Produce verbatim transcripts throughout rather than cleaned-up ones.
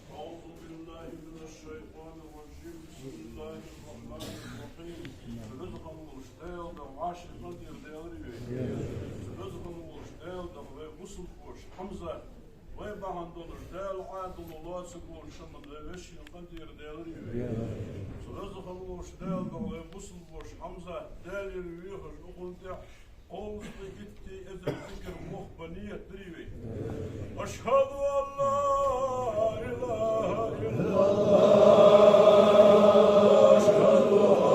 أعوذ بالله من الشيطان الرجيم. بسم الله الرحمن الرحيم. Цу Веза хинна волча Даьла духьа вӀаший къинтӀера Даьла ва вай. Цу Веза хинна волча Даьла духьа вай бусалба воша Хьамзат, вай бахьан долаш Даьла Ӏаьдало лоацаргволаш хинна вай веший къинтӀера Даьла ва вай. Цу Веза хинна волча Даьла духьа вай бусалба воша Хьамзат, Даьлагара вехаш, укхунна тӀехьа кхузткъеи итт эзар зикар мохк бан нийят дир вай. أشهد أن لا إله إلا الله، أشهد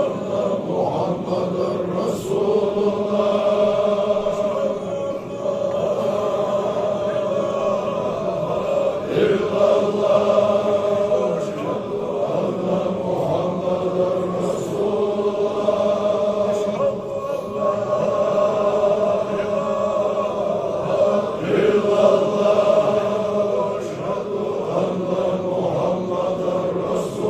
أن محمدا رسول الله، أشهد أن لا إله إلا الله، أشهد أن محمدا رسول الله، أشهد أن لا إله إلا الله، أشهد أن محمدا رسول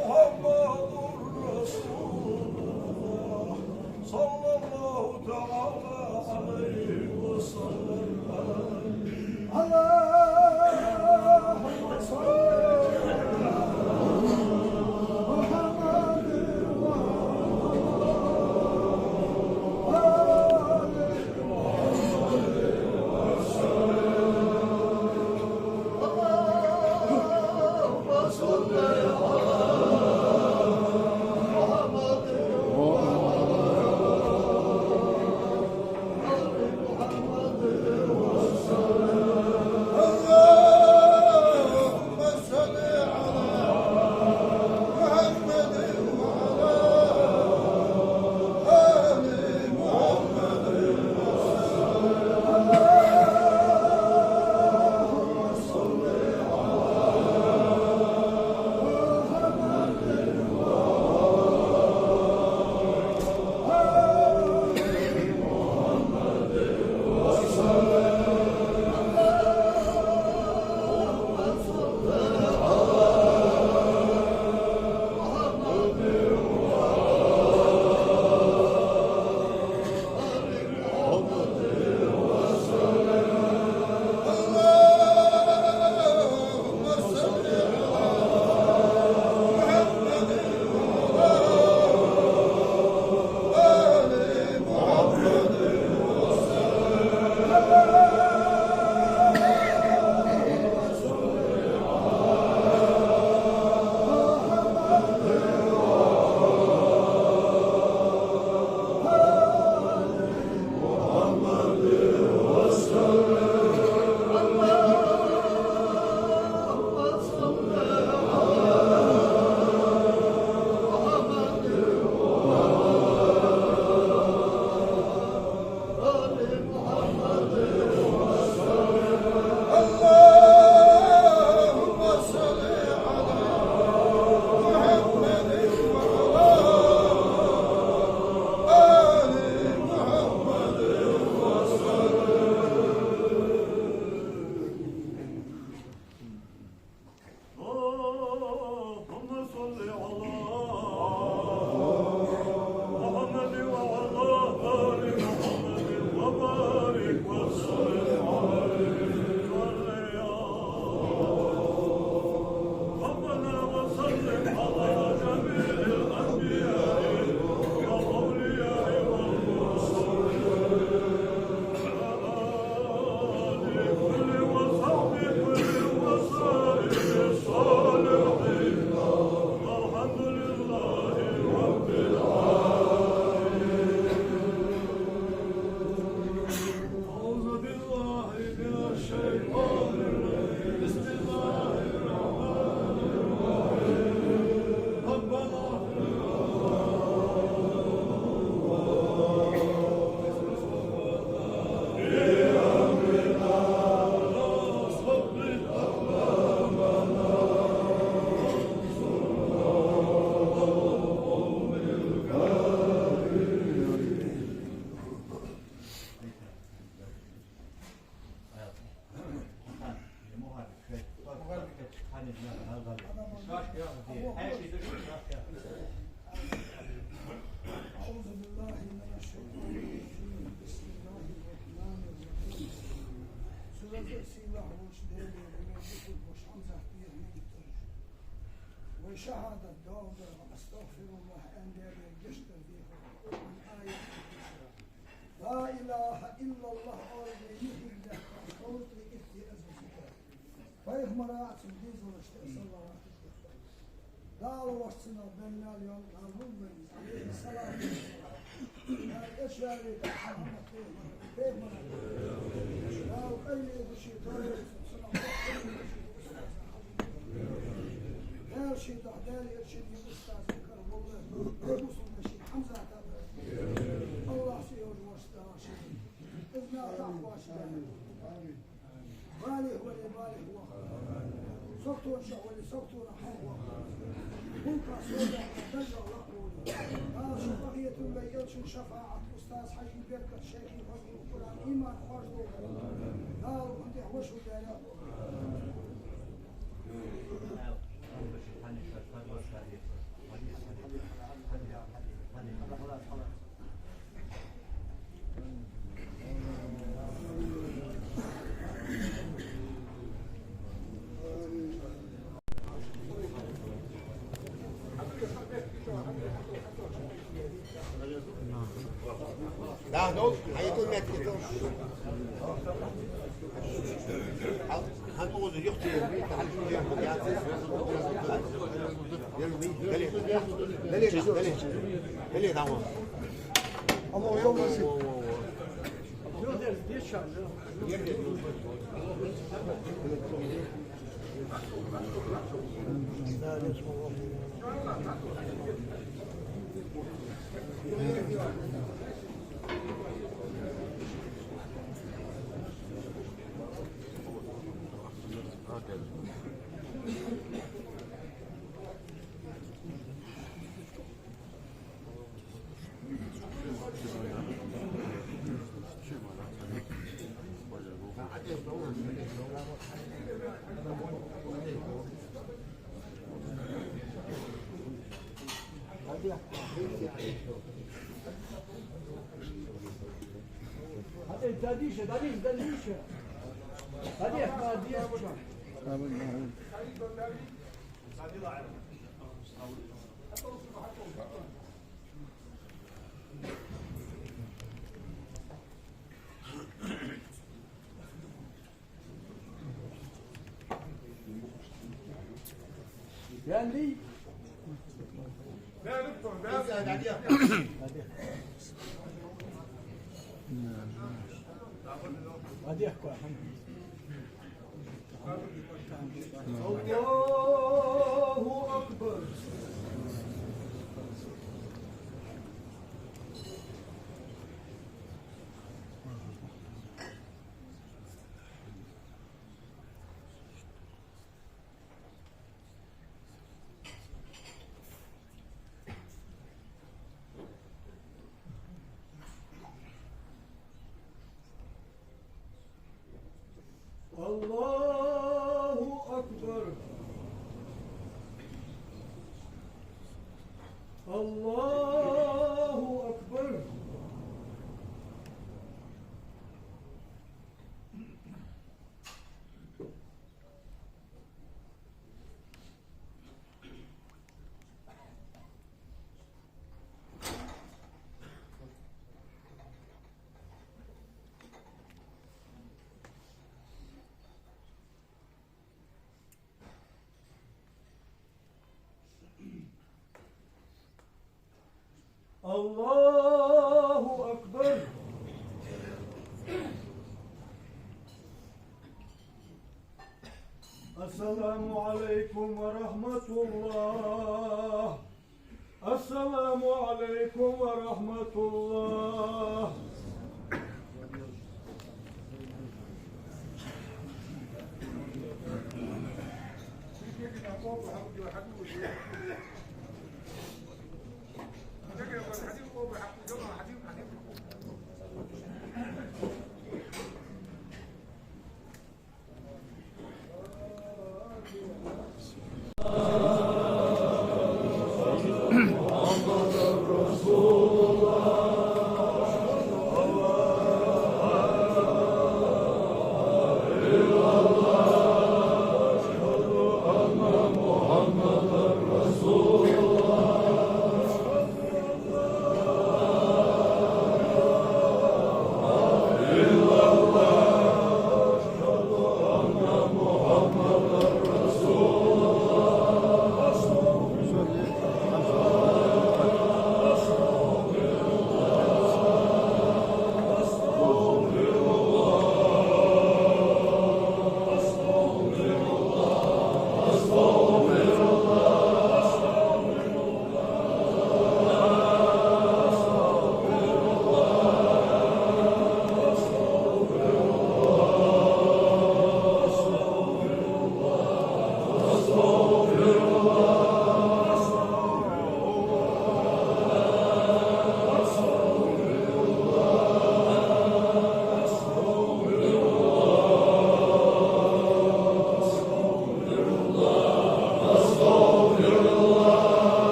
محمد رسول الله صلى الله تعالى عليه وسلم. اللهم صل على محمد Дала вошцунах беннал йола Дала хӀума вайна, Ӏалайхи салату вассалам. Дала эшари Мухьаммад-пайхамар, Дала къайле души, Дала ший духьа Дала эрчим устаз Карбулла, бусулба ший Хьамзата. Аллахь ший йолаш вошта ший. Изна тахваш. Балих вале, балих ваха. Согтона шо вале, согтона хьо ваха. Гулка сода, дажа лакъули. Дала шо къахетам вай элчан шафаӀат, устаз Хьажий беркат, шайхий фазлу, Къуръан, иман, хьожду. Дала хӀун тӀехь вашу дара. Да, ну, а я тут метки. الله أكبر. الله أكبر. الله أكبر. الله أكبر. السلام عليكم ورحمة الله. السلام عليكم ورحمة الله.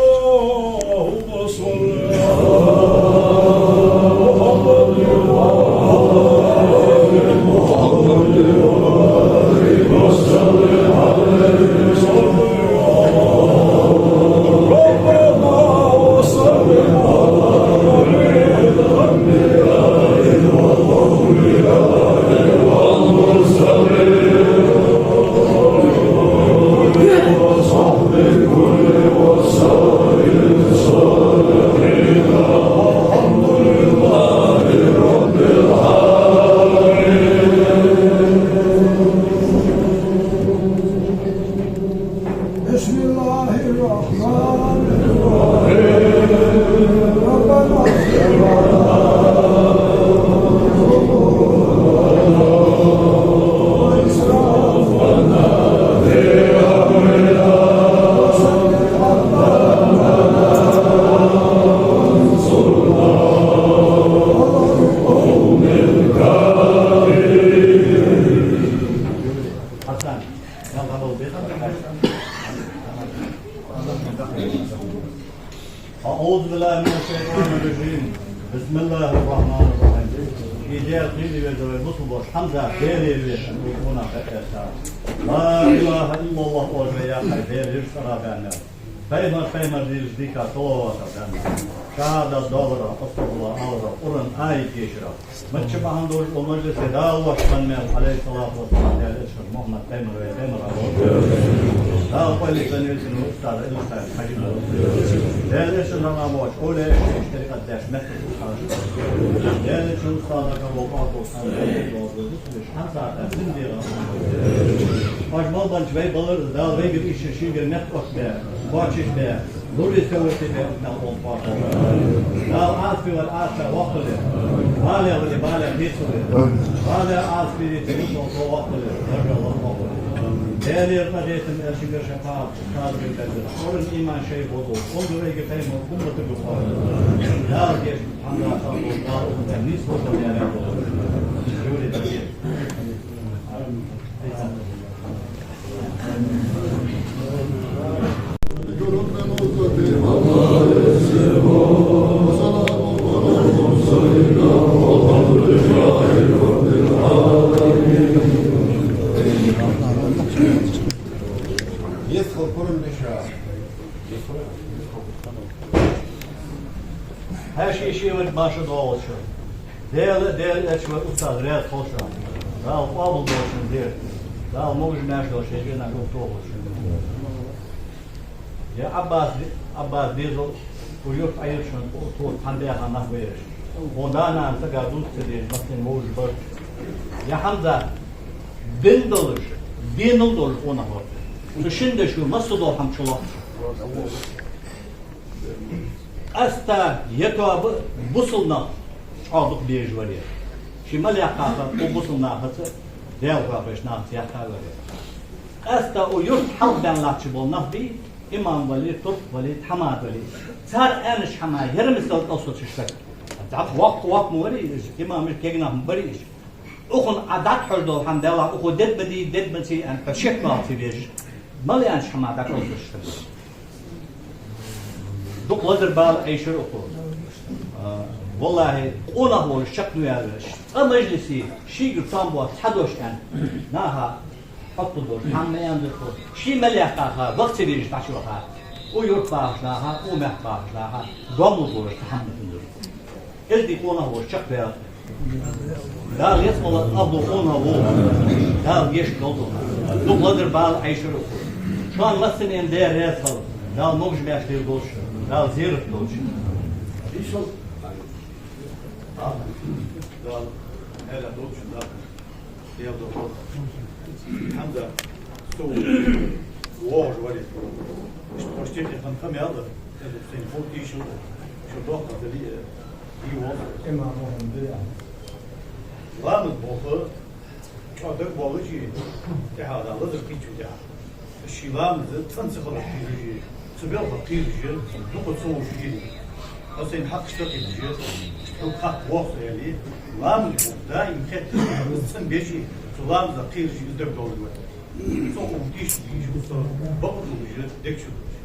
اللهم صل على محمد وعلى آل محمد وسلم عليه. ربنا صل على محمد بسم الله الرحمن الرحيم. ربنا أعوذ بالله من الشيطان الرجيم. بسم الله الرحمن الرحيم. Из Даьла кхеле веза вай бусалба бош хӀама да, Даьла веза, укхунах хетта. لا إله إلا الله, оаш яхай Даьла йиш цӀарах баьннар. Пайхамар, пайхамар дийраш дика, салавата баьннар. Шахьадат доалара, астагӀфируллахӀ алара, Къуръан аят дешара. Мичча бахьан долаш укх мажлисе Дала воша хинна мел, Ӏалайхи ссалату вассалам, Даьла элчан Мухьаммад пайхамар вай пайхамар ва. Дала къайле санна вецин устаза Илсхан-Хьажи ва. Даьла элчан рагӀа боацаш, овлияаш, шоай тӀарикъат деш, мехках хьажа. Даьла элчан устаза кхы вола Ӏабдулхьан, Ӏабдулхьан, Ӏабдулхьан. Оаш мел баьча вай балар, Дала вайгара иштта шийгара мехках бе, кхоачаш бе, лури савати бе, мел къонах бе. Дала Ӏазапе вар Ӏазапе ваккхале, бале вар бале хийцале, бале Ӏазапе вар со ваккхале, даржа ваккхале. Даьлера къахетам, элчангара шафаӀат, устазагара беркат, Къуръан, иман шоай бозал, онда вайга пайхамар умматага боху. Дала деш, хьамда, Дала умматан нийса бозал яра. Юри дагер. Хьаьший ший варг маша доагӀалаш. Даьла, Даьла элча вай устаз раьза хилва шоана. Дала къоабал долда шун зерат. Дала могаш-маьрша долда шун гӀулакх тохалда шун. Я Ӏаббас, Ӏаббас дезал, укх юрта Ӏайра шун, укх тхона хьан баьха нах ба ераш. Хьо да-нана сага дувца ца дезаш, массане вовзаш бар. Я Хьамзат, бин долаш, бенал долаш къонах вар. Цу шин деша массадолча хӀаман чулоацаш. Къаьстта я тоба бусалба нах чӀоагӀа дукха безаш вар. Ший мел яьккха ха укх бусалба нахаца, Даьла хьоахавеш нахаца яьккха вар. Къаьстта укх юрта хьалха баьнна латташ бола нах бий, имам вале, турк вале, тхьамада вале. Цар аьннача хӀаман ярам мисал кӀалсочуш саг. ДӀа воккха, воккха ма варий уж, имамаш кегий нах ма барий уж. Укхунна Ӏа дӀатӀахьожаш дола хӀама, Даьллахь, укхо дед ма дий, дед ма дий аьнна, хьо шек валлалца везаш. Мел яьннача хӀаман дӀакӀалсочуш саг. Дукха лазар бала Ӏайшар укхо. А, валлахӀи, къонах волаш чакхдаьнна ваьлар. Цкъа мажлисе шийгара цхьа боаца цхьа дош аьнна, наха хьокхал долаш, хӀама ма аьннадар цо. Ший мел яьккха ха ваха ца везаш дӀачуваха. Укх юрта бахача наха, укх мехка бахача наха доамал болаш цхьа хӀама ма диннадир. Из дий къонах волаш чакхдаьнна ваьлар. Дала ялсмала Ӏадал къонах волча. Дала гешт долда. Дукха лазар бала Ӏайшар укхо. Шоана массанена Даьла раьза хилва. Дала могаш-маьрша долда шун. Дала зерат долда шун. Дала аьла долда шун, Дала. Даьла долда. Хьамзат, со вогӀаш варе. Иштта хьо тӀехьа хинна къамаьл дар. Сайна хов тийшал, шо дохка дали, э, дий вол. Имам Мухьаммад, я. Ламаз боху, чӀоагӀа дагабоалаш, тӀехьа да лазар кхийчу тӀехьа. Ший ламаз цӀена ца хилар кхийраш, цу белха кхийраш, дукха ца вовшаш. Хьо сайна хьакъ иштта кхийраш, хьо хьакъ вохса яли, ламаз боху, даим хетта, цӀена беш, цу ламаза кхийраш, из дагадоалаш вар. Со укхун тийша дийша, со бакъ долаш, дег чу долаш.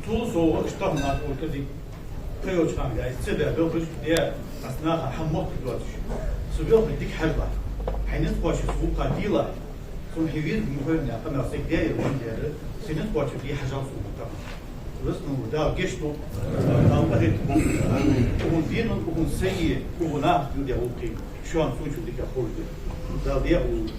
Цул совгӀа, иштта нах оттади, кхайолча хана гаьй, ца бе белхаш, де, ас наха хӀама мотт доацаш. Со белха дика хьажалахь. Хьай низ кхоачаш гӀулакха дийлахь. Сона хьи веза мухӀойн яха, ма сайга де, я вон дера, са низ кхоачаш ди хьажал сона тӀаккха. Веза-воккха Дала гешт долда, Дала къахетам болба. Укхун динан, укхун сай, укхун нахах дилде гӀулакхий. Шоана цу чу дика хургда. Дала декъала волва.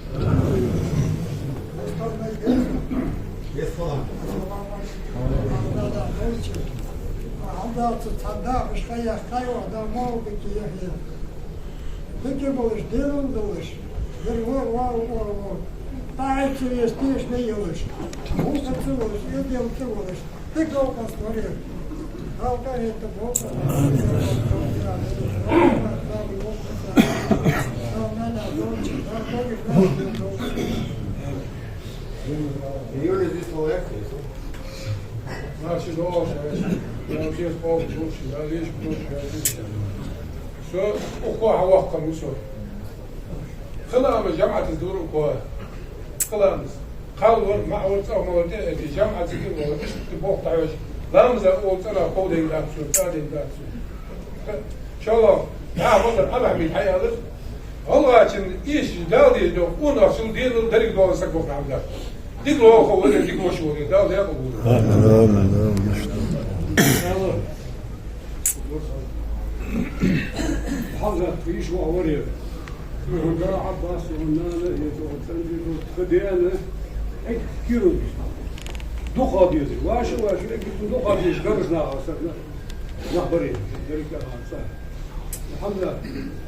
Хьамзатца цхьа дахаш ха яхкай ваха, да могӀа дика яхе. Дика болаш, дерун долаш. Дер ва, ва, ва, ва. ТӀаьхьа ца везаш, тешаме йолаш. Вуха ца волаш, эдем ца волаш. Дика къаст варе. Халкъа хӀетта болба. Июль здесь человек. Наши дома, я здесь полчища, я вещь прочь, я здесь. Со укхо хьаваккхар ва со. Кхы ламаз жамаӀатаца дора укхо. Кхы ламаз. Кхалвар, маӀавар, цӀагӀа малар тӀе а эти, жамаӀатаца дора, иштта болх дӀахьош. Ламаза ола цӀена кховдайна дац со, цӀадайна дац со. ИншааллахӀ, дӀа а валар, Ӏабахьмид хьаяьлар. ГӀалгӀачун эшаш Дала деза доху, къонахчун денал дерриг дола саг ваха хьамда. Дика лоха вале, дика лоша вале, Дала декъала волва. Амин, амин, амин. Хьалзат тха йиша воӀ вар ер. Цун да Ӏаббас, цун нана, е цун цӀен-дий, тха даьна, эггара кийрал деза. Дукха деза. Ваша, ваша, эггара дукха деза, гаргара нах а саг, нах бар ер. Деррига а цхьа. Хьалзат,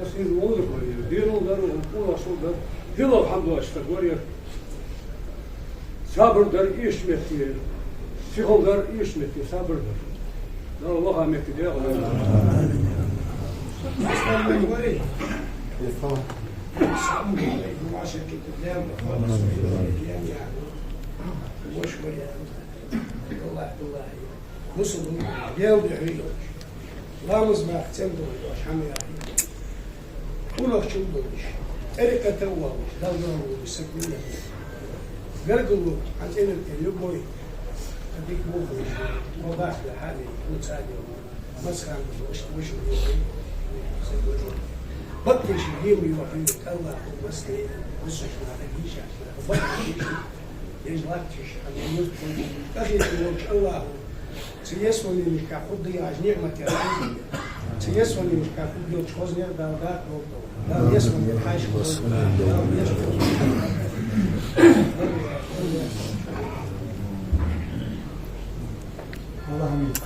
аз хӀанз волаш вар ер. Денал дар, къонахчал дар. Хьалха хьалзат стаг вар ер. Сабар дар эшача метте, сихал дар эшача метте, сабар дар. Дала ваха метте дегӀ. Мусулман, Даьла духьа йолаш, ламаз баккха цӀена долаш, хӀама яхаш, къонахчал долаш, тӀарикъата воалаш, Далла волаш саг вар ер. Гаргало, хьа цӀенна тӀа любой, а дика вохаш, ма бахла хьали, ну цаде, масхан, ишта вуш вар ер. Баккхийча дема йохийна, Аллахӏа масте, вусаш нах, дийшаш нах, баккхийча, еш латташ, хьа мурд, къахетам болча Аллахӏа. Цу ялсмалешка хургда яхаш ниӀмат яр. Цу ялсмалешка хургйолча хоза никъ Дала дакъа долда. Дала ялсмале хьаьша хоза. Дала ялсмале. Аллахӏа мит.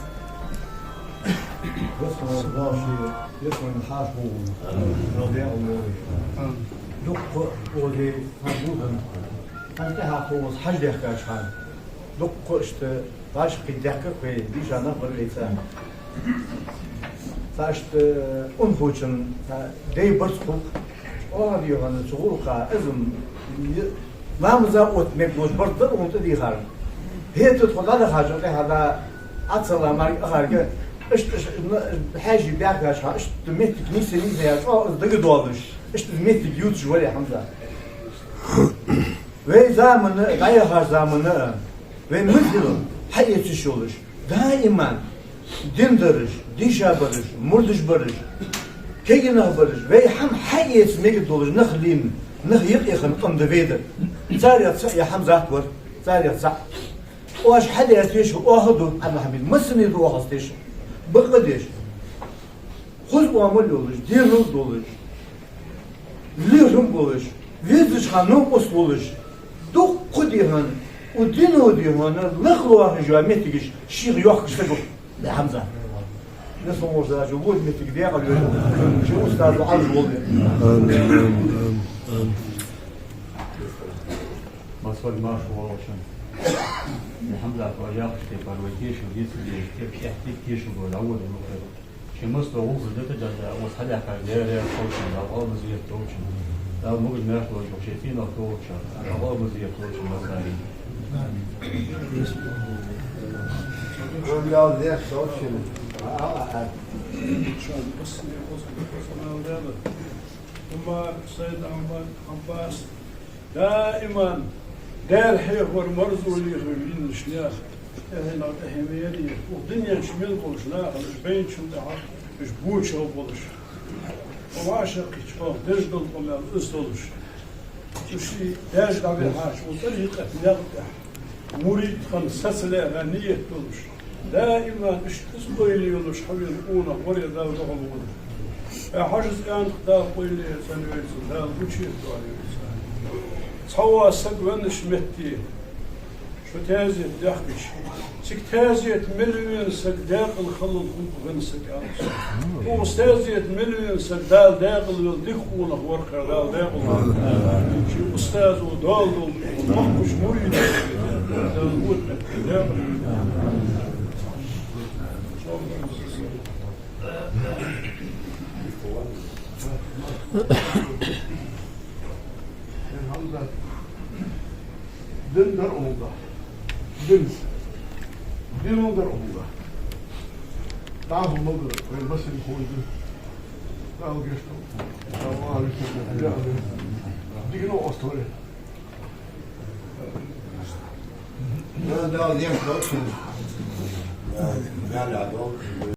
Ялсмале Дала ший ялсмале хьаьша хоза. Дала декъала йойла. Дукха озе хьан бувзам. Хьан тӀехьа ховас хьажа дехкача хана. Дукха ишта вӀашагӀкхийтта даьхкар вай, дийша нах бар вай цхьа. Цхьа ишта унахочун, цхьа дай барзкъа хул, чӀоагӀа дехана цу гӀулакха, из-м, е-, ламаза отта мегаш барзкъа дар, унта дийхар. ХӀета тхо дӀадахача тӀехьа да, Ӏа ца ла марг ахарга, ишта, ишта, н-, хьаьший баьхкача хана, ишта моттиг нийса, нийса яр, чӀоагӀа из дагадоалаш, ишта из моттиг ювцаш вар ер Хьамзат. Вай заман а, дӀаяхача заман а, вай мел хьаэца йиш йолаш, даиман дин дараш, дийша бараш, мурдаш бараш, кегий нах бараш, вай хӀама хьаэца мегаш долаш нах лийнна, нах юкъе хинна къам да вай дар. Царех цаӀ ер Хьамзат вар, царех цаӀ. Оаш хьадаьр тешал оаха да, Ӏабдул-Хьамид, массане да оаха из тешал. Бакъдеш. Хоза оамал йолаш, денал долаш, лерхӀам болаш, везача хана новкъост волаш, дукха дехана, укх дино дехана, лакха лоархӀаш йола моттигаш шийх йоахкаш саг ва ер Хьамзат. Несла вожа даже вуд моттиг декъала йойла, ший устазо Ӏалаш волда. Амин, амин, амин, амин. Масса вар марша воалаш. Хьамзат, вай яхача тайпара вай тешал деций, тайпа эхь дика тешал дола, Ӏавода лухера. Ший масса гӀулакхаш дита деза, ус хьадаьхкар деррига толча, Дала къоабал еш толча. Дала могаш-маьрша лойла ший цӀенах толча, Дала къоабал еш толча массане. Дала деш толча. Умар, Сайд Ахьмад, Ӏаббас, даиман Даьла хьехавар марзо лехаш вийнаш нах, тӀехьенах тӀехьа ма яр ер, укх дунен чу мел болча нахал, уж байначул тӀехьа, уж боча болаш. Укх вӀашагӀкхийтта чӀоагӀа деш дола къамаьл из долаш. Цу ший даьша дӀавихьача укх тӀарикъата наькъа тӀа мурид хинна сацалаьрхӀа ният долаш, даиман иштта из ойла йолаш хьавена къонах вар ер, Дала духьал волва. Э, Хьажа, цӀенах Дала къайле цӀенвойла цун, Дала гучаетта вар вайца. Цхьа вола саг веннача метте шо таьзет даьхкача, цига таьзета мел вена саг даькъала хилалга хул венна саг, аьлар цо. Укхаза таьзета мел вена саг Дала даькъала велва, дика къонах вар ер, Дала даькъала велва. Ший устазо дола дола, мохкаш мурид, Дала вотта даькъала. Дин дар Ӏомаде. Дин. Дин дар Ӏомаде. ДӀахо ма гӀо, вай массане ховш да. Дала гешт долда. Дала валиса. Дика новкъост вар ер. Дала, Дала гешт долда. Дала, Дала.